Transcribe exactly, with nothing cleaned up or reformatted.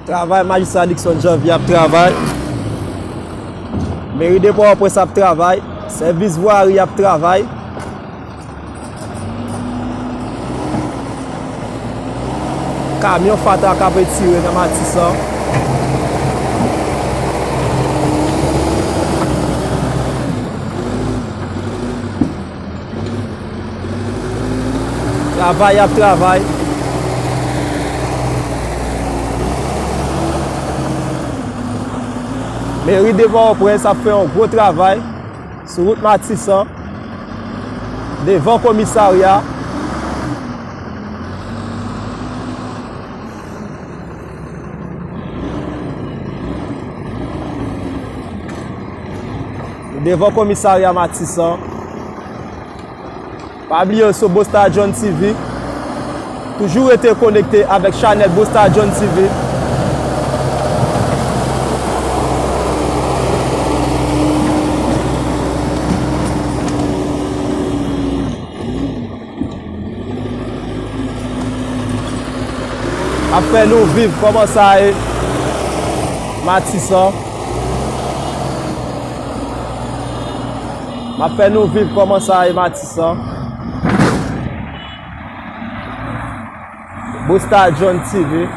Travay, majistra Dickson Janvier ap travay. Meri de Pòtoprens ap travay. Sèvis vwari ap travay. Kamyon fatra k ap retire nan Matisan. Travay ap travay. Meri de Pòtoprens ap fè yon gwo travay sou wout Matisan, devan komisarya. Devan komisarya Matisan. Pa bliye sou Busta John T V. Toujou rete konekte avèk chanèl Busta John T V. Ap fè nou viv kòman sa ye Matisan. M ap fè nou viv kòman sa ye Matisan. Busta John T V.